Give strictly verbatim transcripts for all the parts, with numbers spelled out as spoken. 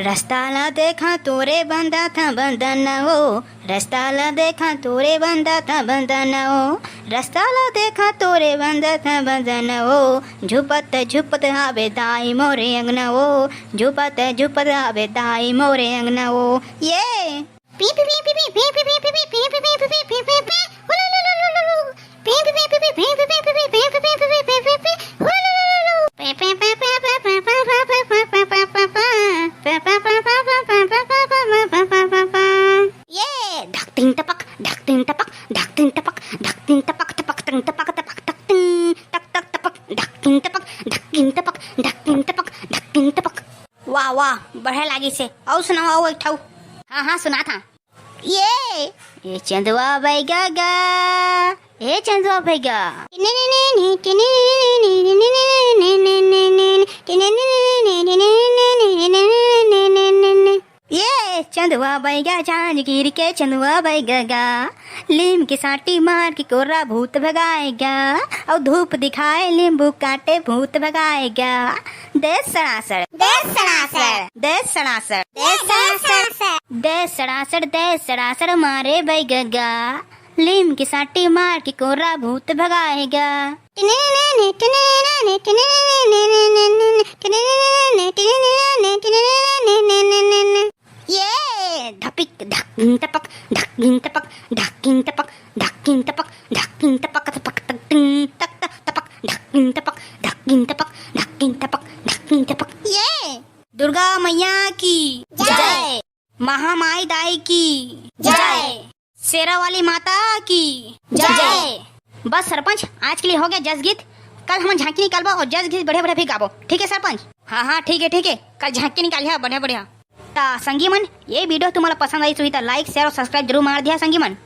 रस्ता ला देखा तोरे बंदा था बंदन ओ, रस्ता ला देखा तोरे बंदा था बंदन ओ, रस्ता ला देखा तोरे बंदा था बंदन ओ। झुपत झुपत आवे दाई मोरे अंगना ओ, झुपत झुपत आवे दाई मोरे अंगना ओ। ये पी पी पी पी पी पी पी पी पी पी पी पी पी पी पी पी पी पी। हुलुलुलुलुलु। पी पी पी पी पी पी पी पी पी पी पी पी पी पी पी पी। हुलुलुलुलु। पे पे पे पे पे पे पे पे पे पे। पे पे पे पे पे पे पे पे पे पे पे पे पे। ये ढक टिंग टपक, ढक टिंग टपक, ढक टिंग टपक, ढक टिंग टपक, टपक टिंग टपक, टपक टक टिंग, टक टक टपक, ढक टिंग टपक, ढक टिंग टपक, ढक टिंग टपक, ढक टिंग टपक। वाह वाह, बढ़िया लागिस हे। अउ सुनाओ, अउ एक ठउ। हाँ हाँ, सुनात हँव। ये, ये चंदवा बैगा गा, ये चंदवा बैगा। ये चंदवा बैगा, जांजगीर के चंदवा बैगा गा। लीम के साटी मार के कोरा भूत भगाय गा, अउ धूप दिखाय लींबू काटे भूत भगाय गा। दे सड़ासड़, दे सड़ासड़, दे सड़ासड़, दे सड़ासड़, दे सड़ासड़ मारे बैगा गा। लीम के साटी मार के कोरा भूत भगाय गा। ये धपिक धक गिन टपक, धक गिन टपक, धक गिन टपक, धक गिन टपक, धक गिन टपक, टपक टक टिंग, टक टक टपक, धक गिन टपक, धक गिन टपक, धक गिन टपक, धक गिन टपक। ये दुर्गा मैया की जय। जय। महामाई दाई की जय। शेरा वाली माता की जय। जय। बस सरपंच, आज के लिए हो गया जस गीत। कल हमन झांकी निकालबो अउ जस गीत बढ़िया बढ़िया भी गाबो, ठीक है सरपंच? हाँ हाँ, ठीक है ठीक है, कल झांकी निकालिहा बढ़िया बढ़िया। त संगी मन, ये video तुम्हारा पसंद आइस होही त like, share अउ subscribe जरूर मार दिहा संगी मन।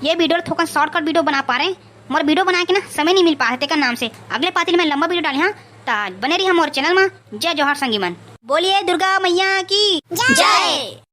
ये video थोकन shortcut video बना पा रहे, मोर video बनाए के ना समय नहीं मिल पा रहे तेकर नाम से। अगले पाती में लंबा video डालिहा, त बने रहिहा मोर channel में। जय जोहार संगी मन, बोलिए दुर्गा मैया की जय। जय।